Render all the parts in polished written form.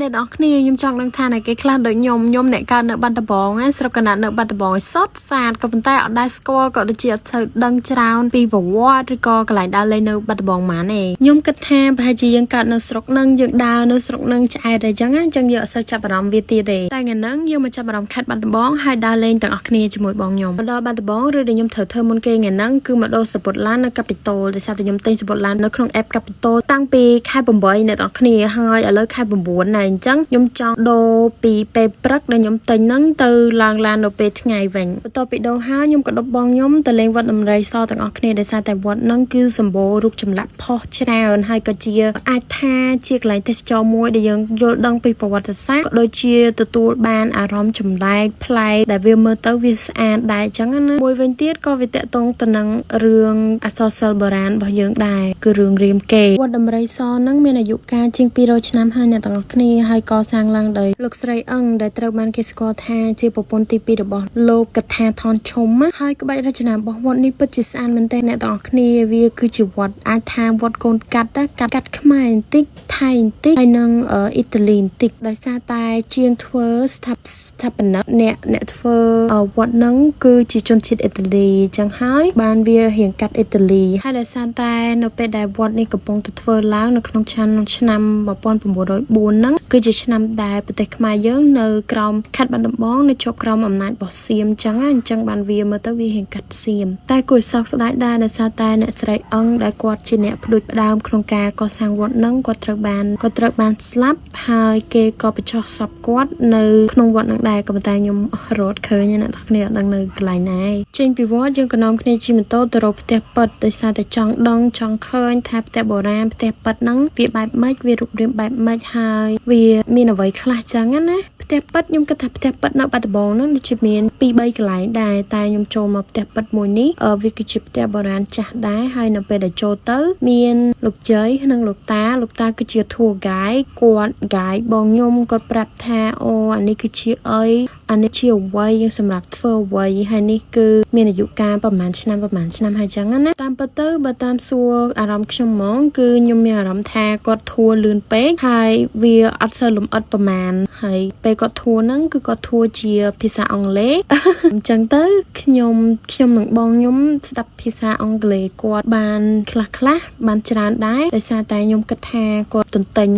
អ្នកទាំងអស់គ្នាខ្ញុំចង់ដឹងថាអ្នកគេខ្លះដូចខ្ញុំខ្ញុំអ្នកកើតនៅបាត់ដំបងណាស្រុកកណ្ដាលនៅបាត់ដំបងឲ្យសុទ្ធសាធក៏ប៉ុន្តែអត់ដែលស្គាល់ក៏ដូចជាអត់សូវដឹងច្រើនពីប្រវត្តិឬក៏កន្លែងដើរលេងនៅបាត់ដំបងម៉ានទេខ្ញុំគិតថាប្រហែលជាយើងកើតនៅស្រុកនឹងយើងដើរនៅស្រុកនឹងឆ្អែតអីចឹងណាអញ្ចឹងយើងអត់សូវចាប់អារម្មណ៍វាទៀតទេតែថ្ងៃហ្នឹងយើងមកចាប់អារម្មណ៍ខេត្តបាត់ដំបងហើយដើរលេងទាំងអស់គ្នាជាមួយបងខ្ញុំមកដល់បាត់ដំបងឬដែលខ្ញុំត្រូវធ្វើមុនគេថ្ងៃហ្នឹងគឺមកដូរសំបុត្រឡាននៅកាពីតូលដោយសារតែខ្ញុំទិញសំបុត្រឡាននៅក្នុង app កាពីតូលតាំងពីខែ8អ្នកទាំងអស់គ្នាហើយឥឡូវខែ9ណាអញ្ចឹងខ្ញុំចង់ដូរពីពេលព្រឹកដែលខ្ញុំទិញហ្នឹងទៅឡើងឡាននៅពេលថ្ងៃវិញបន្ទាប់ពីដូរហើយខ្ញុំក៏ដប់បងខ្ញុំទៅលេងវត្តដំរីសទាំងអស់គ្នាដោយសារតែវត្តហ្នឹងគឺសម្បូររូបចម្លាក់ផុសច្រើនហើយក៏ជាអាចថាជាកន្លែងទេសចរមួយដែលយើងយល់ដឹងពីប្រវត្តិសាស្ត្រក៏ដូចជាទទួលបានអារម្មណ៍ចម្លែកប្លែកដែលវាមើលទៅវាស្អាតដែរអញ្ចឹងណាមួយវិញទៀតក៏វាតាក់ទងទៅនឹងរឿងអក្សរសិល្ប៍បុរាណរបស់យើងដែរគឺរឿងរាមកេរ្តិ៍វត្តដំរីសហ្នឹងមានអាយុកាលជាង200ឆ្នាំហើយអ្នកទាំងអស់គ្នាហើយកសាងឡើងដោយលោកស្រីអឹងដែលត្រូវបានគេស្គាល់ថាជាប្រពន្ធទី2របស់លោកកថាថនឈុំណាហើយក្បាច់រចនារបស់វត្តនេះពិតជាស្អាតមែនទែនអ្នកទាំងអស់គ្នាវាគឺជាវត្តអាចថាវត្តកូនកាត់ណាកាត់កាត់ខ្មែរបន្តិចថៃបន្តិចហើយនិងអ៊ីតាលីបន្តិចដោយសារតែជាងធ្វើស្ថាបនិកអ្នកអ្នកធ្វើវត្តហ្នឹងគឺជាជនជាតិអ៊ីតាលីអញ្ចឹងហើយបានវារៀងកាត់អ៊ីតាលីហើយដោយសារតែនៅពេលដែលវត្តនេះកំពុងតែធ្វើឡើងនៅក្នុងឆ្នាំឆ្នាំ1904ហ្នឹងគឺជាឆ្នាំដែលប្រទេសខ្មែរយើងនៅក្រោមខេត្តបាត់ដំបងនៅជាប់ក្រោមអំណាចរបស់សៀមអញ្ចឹងណាអញ្ចឹងបានវាមើលទៅវារៀងកាត់សៀមតែគួរឲ្យសោកស្ដាយដែរដោយសារតែអ្នកស្រីអឹងដែលគាត់ជាអ្នកផ្ដួចផ្ដើមក្នុងការកសាងវត្តហ្នឹងគាត់ត្រូវបានស្លាប់ហើយគេក៏បញ្ចុះសពគាត់នៅក្នុងវត្តហ្នឹងដែរក៏ប៉ុន្តែខ្ញុំរត់ឃើញអ្នកទាំងគ្នាអត់ដឹងនៅកន្លែងណាឯងចេញពីវត្តយើងក៏នាំគ្នាជិះម៉ូតូទៅរកផ្ទះប៉ិតដោយសារតែចង់ដឹងចង់ឃើញថាផ្ទះបុរាណផ្ទះប៉ិតហ្នឹងវាបែបម៉េចវារូបរាងបែបម៉េចហើយវាមានអ្វីខ្លះចឹងណាផ្ទះប៉ិតខ្ញុំគិតថាផ្ទះប៉ិតនៅបាត់ដំបងហ្នឹងដូចជាមាន2 3កន្លែងដែរតែខ្ញុំចូលមកផ្ទះប៉ិតមួយនេះវាគឺជាផ្ទះបុរាណចាស់ដែរហើយនៅពេលដែលចូលទៅមានលោកយាយនិងលោកតាលោកតាគឺជា tour guide គាត់ guide បងខ្ញុំគាត់ប្រាប់ថាអូអានេះគឺជាអីអានេះជាអ្វីយើងសម្រាប់ធ្វើអ្វីហើយនេះគឺមានអាយុកាលប្រហែលឆ្នាំប្រហែលឆ្នាំហើយចឹងណាតាមពិតទៅបើតាមសួរអារម្មណ៍ខ្ញុំហ្មងគឺខ្ញុំមានអារម្មណ៍ថាគាត់ tour លឿនពេកហើយវាអត់សូវលម្អិតប្រហែលហើយពេលគាត់ tour ហ្នឹងគឺគាត់ tour ជាភាសាអង់គ្លេស អញ្ចឹងទៅខ្ញុំខ្ញុំនិងបងខ្ញុំស្ដាប់ភាសាអង់គ្លេសគាត់បានខ្លះខ្លះបានច្រើនដែរដោយសារតែខ្ញុំគិតថាគាត់ទន្ទិញ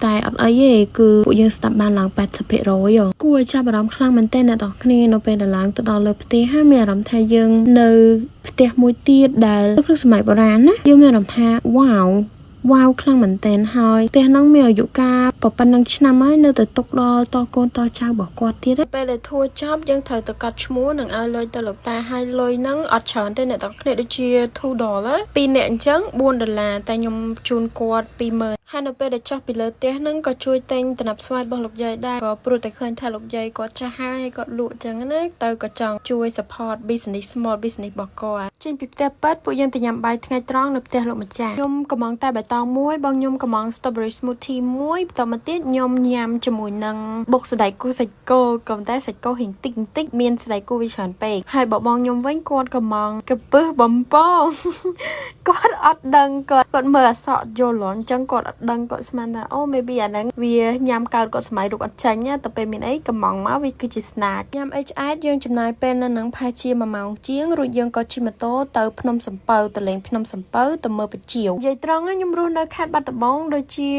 តែអត់អីទេគឺពួកយើងស្ដាប់បានឡើង80%ហ៎គួរឲ្យចាប់អារម្មណ៍ខ្លាំងមែនទែនអ្នកទាំងគ្នានៅពេលដែលឡើងទៅដល់លើផ្ទះហើយមានអារម្មណ៍ថាយើងនៅផ្ទះមួយទៀតដែលក្នុងសម័យបុរាណណាយើងមានអារម្មណ៍ថាវ៉ាវវ៉ាវខ្លាំងមែនទែនហើយផ្ទះហ្នឹងមានអាយុកាលប៉ុណ្ណឹងឆ្នាំហើយនៅតែទុកដល់តកូនតចៅរបស់គាត់ទៀតពេលដែល tour ចប់យើងត្រូវទៅកត់ឈ្មោះនិងឲ្យលុយទៅលោកតាហើយលុយហ្នឹងអត់ច្រើនទេអ្នកទាំងគ្នាដូចជា2ដុល្លារពីរអ្នកអញ្ចឹង4ដុល្លារតែខ្ញុំជូនគាត់20000ហើយនៅពេលដែលចុះពីលើផ្ទះហ្នឹងក៏ជួយទិញតំណាប់ស្វាយរបស់លោកយាយដែរក៏ព្រោះតែឃើញថាលោកយាយគាត់ចាស់ហើយគាត់លក់អញ្ចឹងណាទៅក៏ចង់ជួយ support business small business របស់គាត់ចេញពីផ្ទះប៉ិតពួកយើងទៅញ៉ាំបាយថ្ងៃត្រង់នៅផ្ទះលោកម្ចាស់ខ្ញុំកម្ម៉ង់តែបៃតងមួយបងខ្ញុំកម្ម៉ង់ strawberry smoothie មួយបន្តមកទៀតខ្ញុំញ៉ាំជាមួយនឹងបុកសណ្តែកគូសាច់គោក៏ប៉ុន្តែសាច់គោរៀងតិចបន្តិចមានសណ្តែកគូវាច្រើនពេកហើយបើបងខ្ញុំវិញគាត់កម្ម៉ង់កាពឹសបំពង គាត់អត់ដឹងគាត់គាត់មើលអសក់យល់អញ្ចឹងគាត់អត់ដឹងគាត់ស្មានថាអូ maybe អាហ្នឹងវាញ៉ាំកើតគាត់សម័យរូបអត់ចាញ់ណាតែពេលមានអីកម្ម៉ង់មកវាគឺជា snack ញ៉ាំអីឆ្អែតយើងចំណាយពេលនៅនឹងប្រហែលជា1ម៉ោងជាងរួចយើងក៏ជិះម៉ូតូទៅភ្នំសំពៅទៅលេងភ្នំសំពៅទៅមើលប្រជាវនិយាយត្រង់ខ្ញុំរស់នៅខេត្តបាត់ដំបងដូចជា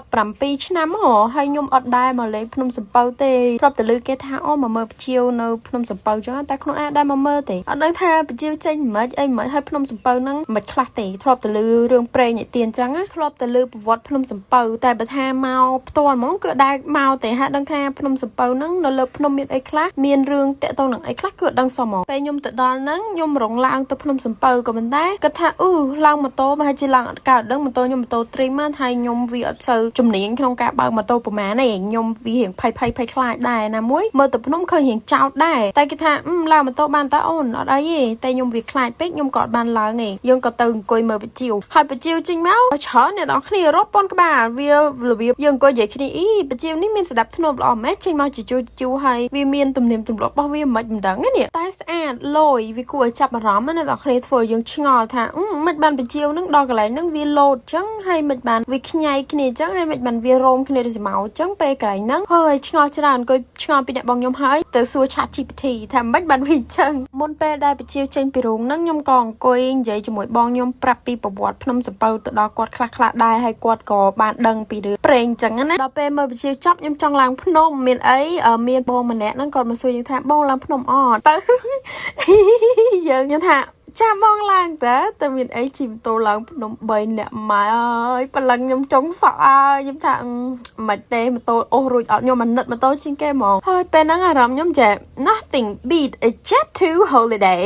17ឆ្នាំហ៎ហើយខ្ញុំអត់ដែរមកលេងភ្នំសំពៅទេធ្លាប់តែឮគេថាអូមកមើលប្រជាវនៅភ្នំសំពៅចឹងតែខ្លួនឯងដែរមកមើលទេអត់ដឹងថាប្រជាវចេញមិនអីមិនហើយភ្នំសំពៅហ្នឹងមិនខ្លះទេធ្លាប់តែឮរឿងព្រេងនិទានចឹងធ្លាប់តែឮប្រវត្តិភ្នំសំពៅតែបើថាមកផ្ទាល់ហ្មងគឺដែរមកទេហាក់ដឹងថាភ្នំសំពៅហ្នឹងនៅលើភ្នំមានអីខ្លះមានរឿងតាក់ទងនឹងអីខ្លះគឺអត់ដឹងសោះហ្មងពេលខ្ញុំទៅដល់ហ្នឹងខ្ញុំរងឡើងទៅភ្នំសំពៅក៏ប៉ុន្តែគិតថាអឺឡើងម៉ូតូប្រហែលជាឡើងអត់កើតដឹងម៉ូតូខ្ញុំម៉ូតូទ្រីមហើយខ្ញុំវាអត់សូវជំនាញក្នុងការបើកម៉ូតូប្រហែលទេខ្ញុំវារៀងភ័យភ័យភ័យខ្លាចដែរណាមួយមើលទៅភ្នំឃើញរៀងចោតដែរតែគេថាឡើងម៉ូតូបានតើអូនអត់អីទេតែខ្ញុំវាខ្លាចពេកខ្ញុំក៏អត់បានឡើងទេយើងក៏ទៅអង្គុយមើលបជាវហើយបជាវចេញមកច្រើនអ្នកនរគ្នារាប់ពាន់ក្បាលវារបៀបយើងអង្គុយនិយាយគ្នាអីបជាវនេះមានស្ដាប់ធ្នាប់ល្អម៉េចចេញមកជាជួជួហើយវាមានទំនៀមទម្លាប់របស់វាមិនមិនដឹងទេនេះតែស្អាតលយវាគួរឲ្យចាប់អារម្មណ៍ណាអ្នកនរគ្នាធ្វើយើងឆ្ងល់ថាមិនបានបជាវនឹងដល់កន្លែងហ្នឹងវាលោតចឹង។ ចឹងហើយមិនបានវាខ្ញែគ្នាចឹងហើយមិនបានវារោមគ្នាទៅសម្ោចឹងពេលកន្លែងហ្នឹងហើយឆ្ងល់ច្រើនអង្គុយឆ្ងល់ពីអ្នកបងខ្ញុំហើយទៅសួរ Chat GPT ថាមិនបានវាចឹងមុនពេលដែលបជាចេញពីរោងហ្នឹងខ្ញុំក៏អង្គុយនិយាយជាមួយបងខ្ញុំប្រាប់ពីប្រវត្តិភ្នំសំពៅទៅដល់គាត់ខ្លះខ្លះដែរហើយគាត់ក៏បានដឹងពីរឿងព្រេងចឹងណាដល់ពេលមើលបជាចប់ខ្ញុំចង់ឡើងភ្នំមានអីមានបងម្នាក់ហ្នឹងគាត់មកសួរយើងថាបងឡើងភ្នំអត់ទៅ យើងខ្ញុំថាចាំបងឡើងតើតែមានអីជិះម៉ូតូឡើងភ្នំ3នាក់ម៉ែអើយព្រលឹងខ្ញុំចុងសក់អើយខ្ញុំថាមិនទេម៉ូតូអូសរួចអត់ខ្ញុំអាណិតម៉ូតូជាងគេហ្មងហើយពេលហ្នឹងអារម្មណ៍ខ្ញុំចេះ nothing beat a jet 2 holiday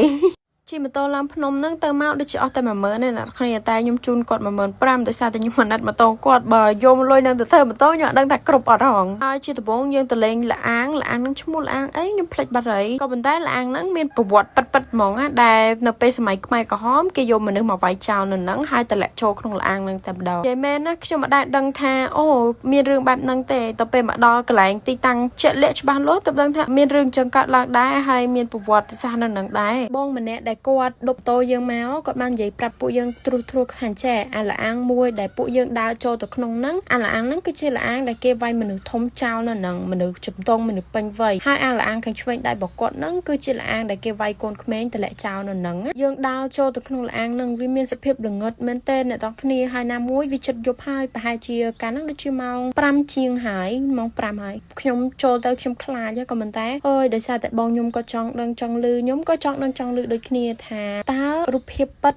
ជិះម៉ូតូឡើងភ្នំហ្នឹងទៅមកដូចជាអស់តែ10000ទេអ្នកគ្នាតែខ្ញុំជូនគាត់15000ដោយសារតែខ្ញុំអាណិតម៉ូតូគាត់បើយកលុយនឹងទៅធ្វើម៉ូតូខ្ញុំអត់ដឹងថាគ្រប់អត់ហងហើយជាដំបូងយើងទៅលេងលអាងលអាងហ្នឹងឈ្មោះលអាងអីខ្ញុំភ្លេចបាត់ហើយក៏ប៉ុន្តែលអាងហ្នឹងមានប្រវត្តិពិតៗហ្មងណាដែលនៅពេលសម័យខ្មែរក្រហមគេយកមនុស្សមកវាយចោលនៅហ្នឹងហើយតម្លាក់ចូលក្នុងលអាងហ្នឹងតែម្ដងនិយាយមែនណាខ្ញុំមិនដែលដឹងថាអូមានរឿងបែបហ្នឹងទេទៅពេលមកដល់កន្លែងទីតាំងជាក់លាក់ច្បាស់លាស់ទៅដឹងថាមានរឿងចឹងកើតឡើងដែរហើយមានប្រវត្តិសាស្ត្រនៅហ្នឹងដែរបងម្នាក់ដែលគាត់ដប់តោយើងមកគាត់បាននិយាយប្រាប់ពួកយើងត្រួសត្រួសខាងចែអាលអាងមួយដែលពួកយើងដើរចូលទៅក្នុងហ្នឹងអាលអាងហ្នឹងគឺជាលអាងដែលគេវាយមនុស្សធំចោលនៅហ្នឹងមនុស្សជំទង់មនុស្សពេញវ័យហើយអាលអាងខាងឆ្វេងដៃរបស់គាត់ហ្នឹងគឺជាលអាងដែលគេវាយកូនក្មេងតម្លាក់ចោលនៅហ្នឹងយើងដើរចូលទៅក្នុងលអាងហ្នឹងវាមានសភាពល្ងឹតមែនតើអ្នកទាំងគ្នាហើយណាមួយវាចិត្តយប់ហើយប្រហែលជាកាលហ្នឹងដូចជាម៉ោង5ជាងហើយម៉ោង5ហើយខ្ញុំចូលទៅខ្ញុំខ្លាចក៏មិនតែអើយដោយសារតែបងខ្ញុំក៏ចង់ដឹងចង់លឺខ្ញុំក៏ចង់ដឹងចង់លឺដូចគ្នាថាតើរូបភាពពិត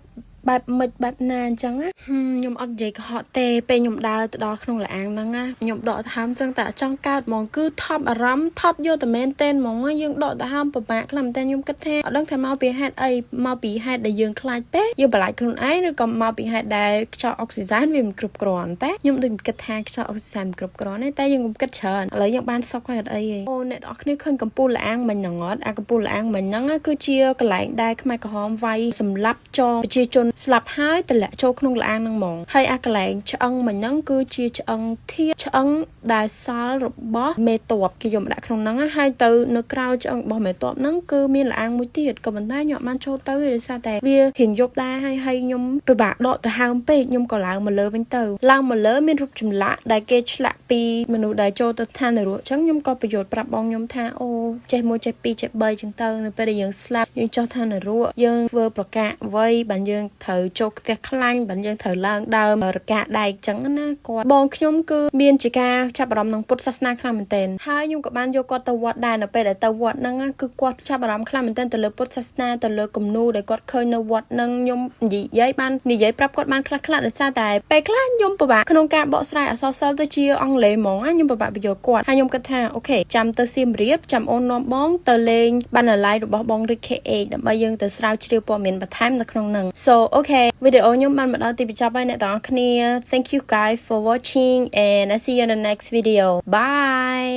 បែបម៉េចបែបណាអញ្ចឹងណាខ្ញុំអត់និយាយកុហកទេពេលខ្ញុំដើរទៅដល់ក្នុងលាងហ្នឹងណាខ្ញុំដកដង្ហើមសឹងតែចង់កើតហ្មងគឺថប់អារម្មណ៍ថប់យកតែមែនតែនហ្មងយើងដកដង្ហើមពិបាកខ្លាំងមែនតែខ្ញុំគិតថាអត់ដឹងថាមកពីហេតុអីមកពីហេតុដែលយើងខ្លាចពេកយើងបន្លាចខ្លួនឯងឬក៏មកពីហេតុដែលខ្យល់អុកស៊ីហ្សែនវាមិនគ្រប់គ្រាន់តែខ្ញុំដូចគិតថាខ្យល់អុកស៊ីហ្សែនមិនគ្រប់គ្រាន់ទេតែយើងកុំគិតច្រើនឥឡូវយើងបានសុខហើយអត់អីទេអូអ្នកទាំងអស់គ្នាឃើញកំពូលលាងមិញហ្នឹងអត់អាកំពូលលាងមិញហ្នឹងគឺជាកន្លែងដែលខ្មែរក្រហមវាយសម្លាប់ចងប្រជាជនស្លាប់ហើយតម្លាក់ចូលក្នុងលាងហ្នឹងហ្មងហើយអាកន្លែងឆ្អឹងមិញហ្នឹងគឺជាឆ្អឹងធាតឆ្អឹងដែលសល់របស់មេតបគេយកមកដាក់ក្នុងហ្នឹងហើយទៅនៅក្រៅឆ្អឹងរបស់មេតបហ្នឹងគឺមានលាងមួយទៀតក៏ប៉ុន្តែខ្ញុំអត់បានចូលទៅដោយសារតែវារៀងយប់ដែរហើយហើយខ្ញុំពិបាកដកទៅហើមពេកខ្ញុំក៏ឡើងមកលើវិញទៅឡើងមកលើមានរូបចម្លាក់ដែលគេឆ្លាក់ពីមនុស្សដែលចូលទៅឋាននរកអញ្ចឹងខ្ញុំក៏បញ្យល់ប្រាប់បងខ្ញុំថាអូចេះមួយចេះពីរចេះ3អញ្ចឹងទៅនៅពេលដែលយើងស្លាប់យើងចុះឋាននរកយើងធ្វើប្រកាសអ្វីបានយើងត្រូវចូលផ្ទះខ្លាញ់បានយើងត្រូវឡើងដើមរកាដែកអញ្ចឹងណាគាត់បងខ្ញុំគឺមានជាការចាប់អារម្មណ៍នឹងពុទ្ធសាសនាខ្លាំងមែនទែនហើយខ្ញុំក៏បានយកគាត់ទៅវត្តដែរនៅពេលដែលទៅវត្តហ្នឹងគឺគាត់ចាប់អារម្មណ៍ខ្លាំងមែនទែនទៅលើពុទ្ធសាសនាទៅលើគំនូដែលគាត់ឃើញនៅវត្តហ្នឹងខ្ញុំនិយាយបាននិយាយប្រាប់គាត់បានខ្លះខ្លះដោយសារតែពេលខ្លះខ្ញុំពិបាកក្នុងការបកស្រាយអក្សរសិល្ប៍ទៅជាអង់គ្លេសហ្មងខ្ញុំពិបាកបញ្យល់គាត់ហើយខ្ញុំគិតថាokay ចាំទៅសៀមរាបចាំអូននាំបងទៅលេងបណ្ណាល័យរបស់បង Rick KH ដើម្បីយើងទៅស្រាវជ្រាវព័ត៌មានបន្ថែមនៅក្នុងហ្នឹង So okay វីដេអូខ្ញុំបានមកដល់ទីបញ្ចប់ហើយអ្នកទាំងអស់គ្នា Thank you guys for watching and I see you in the next video. Bye.